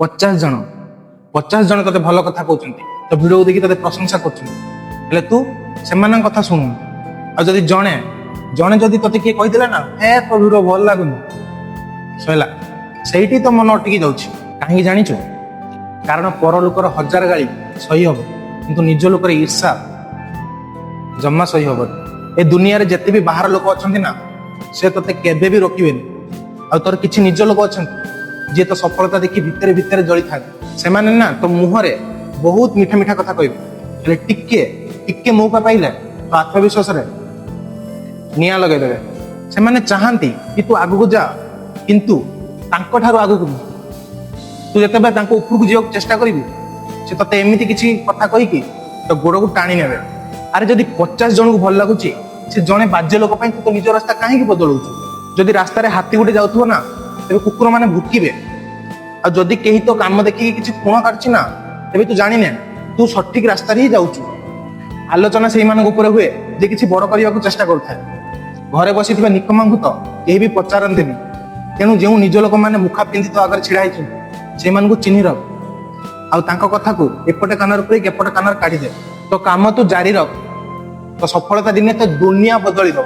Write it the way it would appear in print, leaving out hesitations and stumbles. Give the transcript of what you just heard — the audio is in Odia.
50 ଜଣ, 50 ଜଣ ତତେ ଭଲ କଥା କହୁଛନ୍ତି, ତୋ ଭିଡ଼ିଓ ଦେଖି ତତେ ପ୍ରଶଂସା କରୁଛନ୍ତି, ହେଲେ ତୁ ସେମାନଙ୍କ କଥା ଶୁଣୁନୁ। ଆଉ ଯଦି ଜଣେ ଜଣେ ଯଦି ତତେ କିଏ କହିଦେଲା ନା, "ଏ, ତୋ ଭିଡ଼ିଓ ଭଲ ଲାଗୁନି", ସଇଲା, ସେଇଠି ତ ମନ ଅଟକି ଯାଉଛି। କାହିଁକି ଜାଣିଛୁ? କାରଣ ପର ଲୋକର ହଜାର ଗାଳି ସହି ହବ, କିନ୍ତୁ ନିଜ ଲୋକର ଈର୍ଷା ଜମା ସହି ହବନି। ଏ ଦୁନିଆରେ ଯେତେ ବି ବାହାର ଲୋକ ଅଛନ୍ତି ନା, ସେ ତତେ କେବେ ବି ରୋକିବେନି। ଆଉ ତୋର କିଛି ନିଜ ଲୋକ ଅଛନ୍ତି, ଯିଏ ତୋ ସଫଳତା ଦେଖି ଭିତରେ ଭିତରେ ଜଳିଥାନ୍ତି। ସେମାନେ ନା ତୋ ମୁହଁରେ ବହୁତ ମିଠା ମିଠା କଥା କହିବେ, ହେଲେ ଟିକେ ଟିକେ ମୌକା ପାଇଲେ ତୋ ଆତ୍ମବିଶ୍ୱାସରେ ନିଆଁ ଲଗେଇଦେବେ। ସେମାନେ ଚାହାନ୍ତି କି ତୁ ଆଗକୁ ଯା, କିନ୍ତୁ ତାଙ୍କ ଠାରୁ ଆଗକୁ ନୁହେଁ। ତୁ ଯେତେବେଳେ ତାଙ୍କ ଉପରକୁ ଯିବାକୁ ଚେଷ୍ଟା କରିବୁ, ସେ ତତେ ଏମିତି କିଛି କଥା କହିକି ତୋ ଗୋଡକୁ ଟାଣି ନେବେ। ଆରେ, ଯଦି 50 ଜଣଙ୍କୁ ଭଲ ଲାଗୁଛି, ସେ ଜଣେ ବାଜ୍ୟ ଲୋକ ପାଇଁ ତୁ ତୋ ନିଜ ରାସ୍ତା କାହିଁକି ବଦଳଉଛୁ? ଯଦି ରାସ୍ତାରେ ହାତୀ ଗୋଟେ ଯାଉଥିବ ନା, ତେବେ କୁକୁର ମାନେ ଭୁକିବେ। ଆଉ ଯଦି କେହି ତୋ କାମ ଦେଖିକି କିଛି ଖୁଣ କାଟୁଛି ନା, ତେବେ ତୁ ଜାଣିନେ ତୁ ସଠିକ ରାସ୍ତାରେ ହିଁ ଯାଉଛୁ। ଆଲୋଚନା ସେଇମାନଙ୍କ ଉପରେ ହୁଏ ଯେ କିଛି ବଡ କରିବାକୁ ଚେଷ୍ଟା କରୁଥାଏ। ଘରେ ବସିଥିବା ନିକମାଙ୍କୁ ତ କେହି ବି ପଚାରନ୍ତିନି। ତେଣୁ ଯେଉଁ ନିଜ ଲୋକମାନେ ମୁଖା ପିନ୍ଧି ତୋ ଆଗରେ ଛିଡା ହେଇଛନ୍ତି, ସେଇମାନଙ୍କୁ ଚିହ୍ନି ରଖ ଆଉ ତାଙ୍କ କଥାକୁ ଏପଟେ କାନରେ ପୁରେଇକି ଏପଟେ କାନରେ କାଢିଦେ। ତୋ କାମ ତୁ ଜାରି ରଖ, ତୋ ସଫଳତା ଦିନେ ତ ଦୁନିଆ ବଦଳି ଦବ।